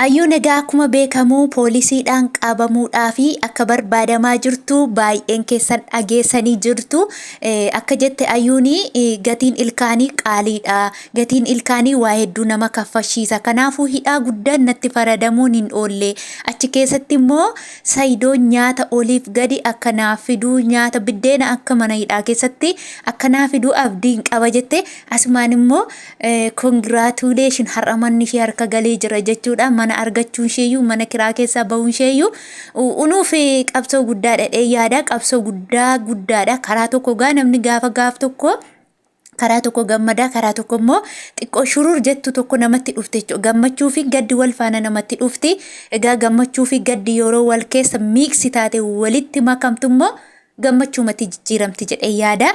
Ayyuun egaa akkuma beekamu poolisiidhaan qabamuudhaa fi akka barbaadamaa jirtu baay'een keessan dhageessanii jirtu. Akka jette Ayyuun gatiin ilkaanii qaaliidha. Gatiin ilkaanii waa hedduu nama kaffashiisa. Kanaafuu hidhaa guddaan natti faradamuun hin oolle. Achi keessatti immoo Sayidoon nyaata oliif gadi akka naaf fiduu nyaata biddeena akka mana hidhaa keessatti akka naaf fiduu abdiin qaba jette. Asumaan immoo Congratulation har'a manni ishee harka galee jira jechuudha. Mana argachuun isheeyyuu mana kiraa keessaa bahuun isheeyyuu unuuf qabsoo guddaa dhadhee yaada. Qabsoo guddaa guddaadha. Karaa tokko gaa namni gaafa gaaf tokko karaa tokko gammadaa karaa tokko immoo xiqqoo shurur jettu tokko namatti dhufte jechuudha. Gammachuu fi gaddi wal faana namatti dhufti. Egaa gammachuu fi gaddi yeroo wal keessa miiksi taate walitti makamtu immoo gammachuumatti jijjiiramti jedhee yaada.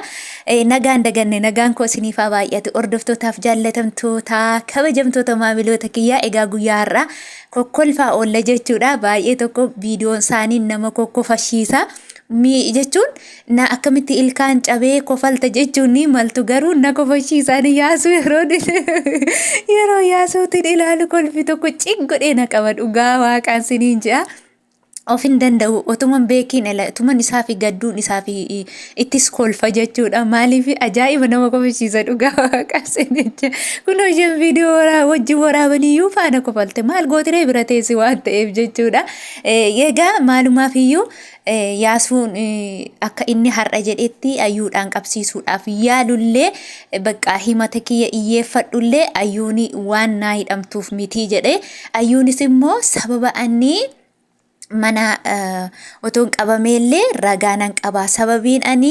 Nagaan daganne nagaan koo isiniif haa baay'atu. Hordoftootaaf jaallatamtoota kabajamtoota maamiloota kiyyaa egaa guyyaa har'aa kokkolfaa oolla jechuudha. Baay'ee tokko viidiyoon isaanii nama kokkofashiisa. Mi jechuun na akkamitti ilkaan cabee kofalta jechuun ni maltu garuu na kofashiisaan yaasuu yeroo yeroo yaasuutiin ilaalu kolfi tokko cig godhee na qaba dhugaa waaqaan siniin jedha. Of hin danda'u otuman beekiin ala otuman isaa fi gadduun isaa fi ittis kolfa jechuudha maaliif ajaa'iba nama kofalchiisa dhugaa waaqa jecha kun isheen viidiyoo wajjin waraabaniyyuu faana kofalte maal gootiree bira teessi waan ta'eef jechuudha egaa maalumaaf iyyuu yaasuun akka inni har'a jedhetti ayyuudhaan qabsiisuudhaaf yaalullee bakka himata kiyya iyyeeffadhullee ayyuuni waan naa hidhamtuuf mitii jedhe ayyuunis immoo sababa anni mana otoon qabameellee ragaa nan qaba. Sababiin ani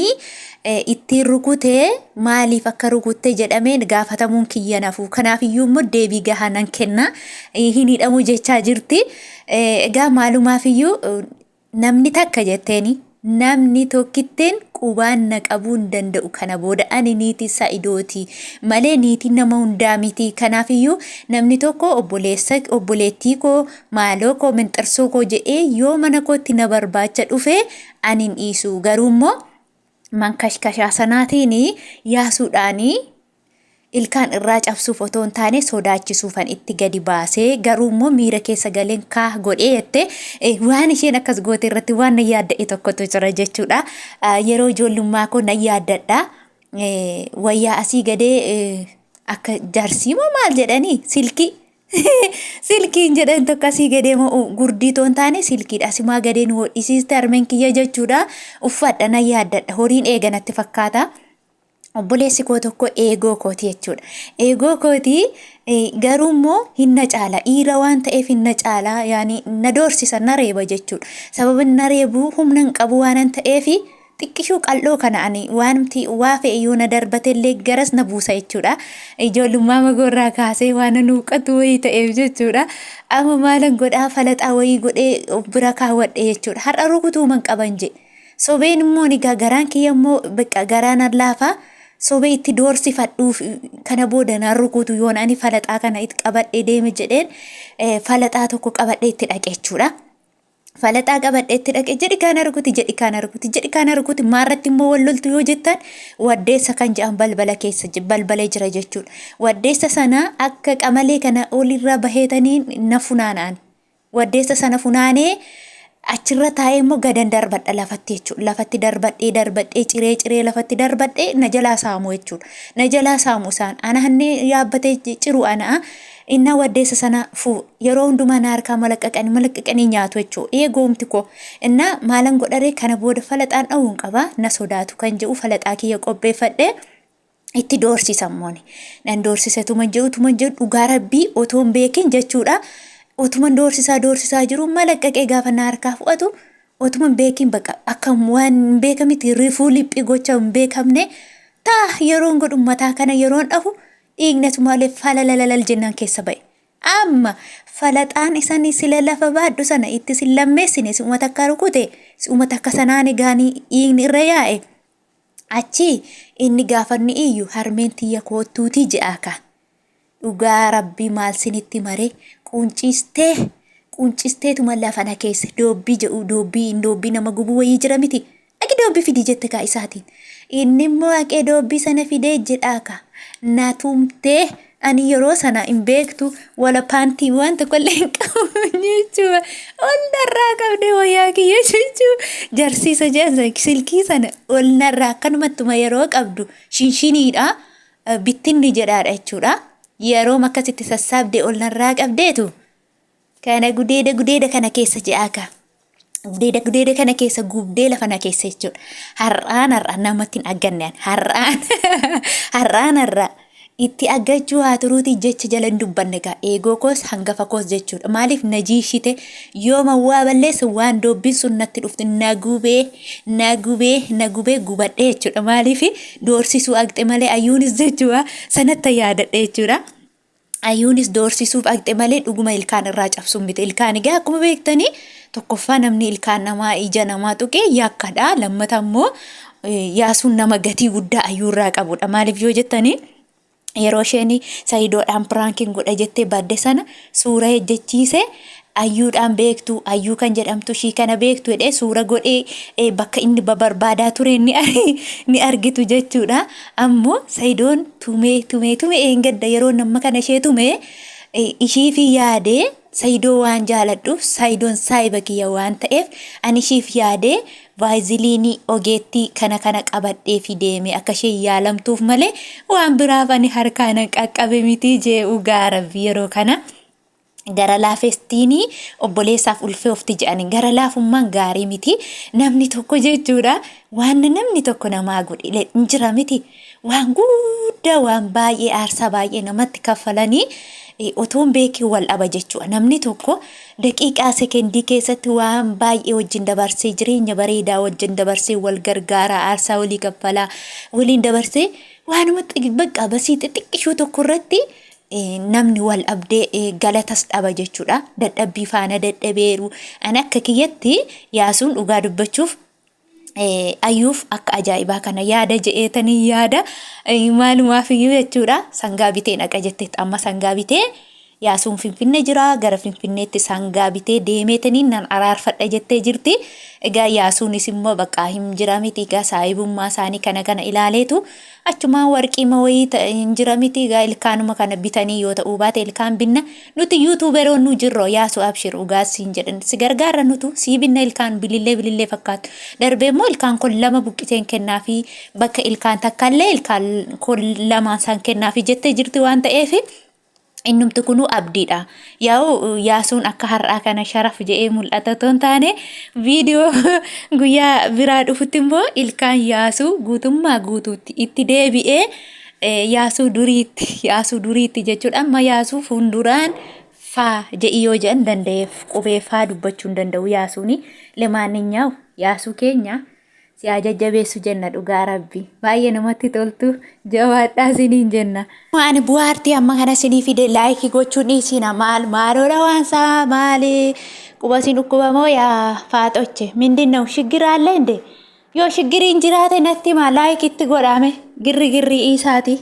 ittiin rukute maaliif akka rukutte jedhameen gaafatamuun kiyya nafu. Kanaaf iyyuu immoo deebii gahaa nan kenna. Hin hidhamu jechaa jirti. Egaa maalumaaf iyyuu namni takka jetteeni Namni tokkitteen qubaan na qabuu hin danda'u kana booda ani niitii Sa'idooti malee niitii nama hundaa miti kanaaf iyyuu namni tokko obboleessa obboleettii koo maaloo koo minxirsoo koo jedhee yoo mana kootti na barbaacha dhufe ani hin dhiisu garuu immoo mankashkashaa sanaatiin yaasuudhaan Ilkaan irraa cabsuuf otoo hin taane sodaachisuufan itti gadi baasee garuu immoo miira keessa galeen kaah godhee jette waan isheen akkas goote irratti waan na yaadda'e tokkotu jira jechuudha. Yeroo ijoollummaa koo nan yaaddadha. Wayyaa asii gadee akka jarsii moo maal jedhanii silkii silkiin jedhan tokko asii gadee moo gurdii too hin taane silkiidha. Asimaa gadee nu hodhisiiste harmeen kiyya jechuudha. Uffadha nan yaaddadha. Horiin eega natti fakkaata. Obboleessi koo tokko eegoo kooti jechuudha. Eegoo kooti garuu immoo hin na caala. Dhiira waan ta'eef hin na caala. Yaani na doorsisa na reeba jechuudha. Sababni na reebu humna hin qabu waanan ta'eef xiqqishuu qal'oo kana ani waanumti waa fe'e yoo na darbatellee garas na buusa jechuudha. Ijoollummaa magoorraa kaasee waan na huuqqatu wayii ta'eef jechuudha. Amma maalan godhaa falaxaa wayii godhee of bira kaawwadhe jechuudha. Har'a rukutuuman qaban jedhe. Sobeen immoo egaa garaan kiyya immoo bakka garaa nan laafa sobee itti doorsifadhuuf kana booda nan rukutu yoon ani falaxaa kana itti qabadhee deeme jedheen falaxaa tokko qabadhee itti dhaqe jechuudha. Falaxaa qabadhee itti dhaqe jedhi kaana rukuti jedhi kaana rukuti jedhi kaana rukuti maarratti immoo wal loltu yoo jettan waddeessa kan jedhan balbala keessa balbala jira jechuudha. Waddeessa sana akka qamalee kana olirra baheetanii na funaanaan. Waddeessa sana funaanee achirra taa'ee immoo gadan darbadha lafatti jechuudha. Lafatti darbadhee darbadhee ciree ciree lafatti darbadhee na jalaa saamu jechuudha. Na jalaa saamu isaan. Ana hannee yaabbatee ciru ana. Inna waddeessa sana yeroo hundumaa na harkaa malaqqaqanii malaqqaqanii nyaatu jechuudha. Eegoomti koo. Inna maalan godharee kana booda falaxaan dha'uu hin qaba. Na sodaatu kan jedhu falaxaa kiyya qopheeffadhee. Itti doorsisa immooni. Nan doorsisa tuman jedhu tuman jedhu dhugaa rabbii otoo hin beekin jechuudha. Otuman doorsisaa doorsisaa jiru malaqqaqee gaafa na harkaa fudhatu otuma hin beekin bakka akka waan hin beekamiti rifuu liphii gocha hin beekamne taa yeroon godhu mataa kana yeroon dhahu dhiigni asumalee falalalalal jennaan keessa ba'e. Amma falaxaan isani sila lafa baadhu sana itti sin lammeessine si'uma takka rukute si'uma takka sanaan egaanii dhiigni irra yaa'e. Achii inni gaafa inni iyyu harmeen tiyya koottuutii je'aa ka. Dhugaa rabbii maal sinitti mare quunciistee quuncisteetuma lafa na keesse doobbii je'u doobbii doobbii nama gubuu wayii jira miti. Dhaqi doobbii fidi jette kaa isaatiin. Inni immoo haqee doobbii sana fidee jedhaa ka. Na tumtee Ani yeroo sana hin beektu wala paantii waan tokkollee hin qabu jechuudha. Ol narraa qabdee wayyaa kiyya jechuudha. Jarsiisa jedhan silkii sana ol narraa akkanumattuma yeroo qabdu shinshiniidha. Bittinni jedhaadha jechuudha. Yeroo akkasitti sassaabdee ol narraa qabdeetu kana gudeeda gudeeda kana keessa je'aa kaa. Gudeeda gudeeda kana keessa gubdee lafa na keessa jechuudha. Har'aan har'aan namatti hin agganne ani. Har'aan har'aan har'aa itti aggachuu haa turuutii jecha jala hin dubbanne gaa eegoo koos hangafa koos jechuudha. Maaliif na jiishite yooma waa balleesse waan doobbiin sun natti dhufte na gubee na gubee na gubee gubadhe jechuudha. Maaliif doorsisuu agxe malee ayyuunis jechuudha sanatta yaadadhe jechuudha. Ayyuunis doorsisuuf dhaqxe malee dhuguma ilkaan irraa cabsuun miti. Ilkaan egaa akkuma beektanii tokkoffaa namni ilkaan namaa ija namaa tuqee yakkadha. Lammata immoo yaasuun nama gatii guddaa ayyuu irraa qabudha. Maaliif yoo jettanii yeroo isheen sayidoodhaan piraankiin godha jettee badde sana suura hojjechiise ayyuudhaan beektu ayyuu kan jedhamtu ishii kana beektu jedhee suura godhee bakka inni babarbaadaa ture ni argitu jechuudha. Ammoo sayidoon tumee tumee tumee eengadda yeroo nama kana ishee tumee ishiif yaadee sayidoo waan jaaladhuuf sayidoon saayiba kiyya waan ta'eef ani ishiif yaadee vaayiziliinii ogeettii kana kana qabadhee fi deeme akka isheen yaalamtuuf malee waan biraaf ani harkaan qaqqabe miti jee dhugaa rabbi yeroo kana. Gara laafestiinii obboleessaaf ulfee ofti jedhani gara laafummaan gaarii miti namni tokko jechuudha waan namni tokko namaa godhe hin jira miti waan guddaa waan baay'ee aarsaa baay'ee namatti kaffalanii otoo hin beekin wal dhaba jechuudha namni tokko daqiiqaa sekendii keessatti waan baay'ee wajjin dabarsee jireenya bareedaa wajjin dabarsee wal gargaaraa aarsaa walii kaffalaa waliin dabarsee waanuma bakka basii xixiqqishuu tokko irratti namni wal dhabdee galatas dhaba jechuudha. Dadhabbii faana dadhabeeru. Ani akka kiyyatti yaasuun dhugaa dubbachuuf ayyuuf akka ajaa'ibaa kana yaada je'eetanii yaada maalumaaf iyyuu jechuudha. Sangaa bitee dhaqa jetteetti amma sangaa bitee yaasuun Finfinne jira gara Finfinneetti sangaa bitee deemeetanii nan araarfadha jettee jirti. Egaa yaasuunis immoo bakka hin jira miti egaa saayibummaa isaanii kana kana ilaaleetu Achumaan warqiima wayii ta hin jira miti egaa ilkaanuma kana bitanii yoo ta'uu baate ilkaan binna nuti youtuberoon nu jirro yaasu abshir ugaa siin jedhan si gargaarra nutu sii binna ilkaan bilillee bilillee fakkaatu darbee immoo ilkaan kon lama buqqiseen kennaafi bakka ilkaan takkallee ilkaan kon lamaan san kennaafi jettee jirti waan ta'eef Innumti kunuu abdiidha. Yaa'u yaasuun akka har'aa kana sharaf je'ee mul'ata otoo hin taane viidiyoo guyyaa biraa dhufutti immoo ilkaan yaasuu guutummaa guutuutti itti deebi'ee yaasuu duriitti yaasuu duriitti jechuudha. Amma yaasuu fuulduraan faa je'i yoo jedhan danda'eef qubee faa dubbachuu hin danda'u yaasuuni. Lemaanninyaawu yaasuu keenya Si haa jajjabeessu jenna dhugaa rabbi. Baay'ee namatti toltu jabaadhaa isiniin jenna. Ani bu'aartii amma kana isinii fide laayikii gochuun dhiisina maal maaloodha waan isaa maali quba isin dhukkuba moo yaa faaxoche mindinnaw shiggiraallee inde yoo shiggiriin jiraate natti himaa laayikitti godhaame girri girrii isaati.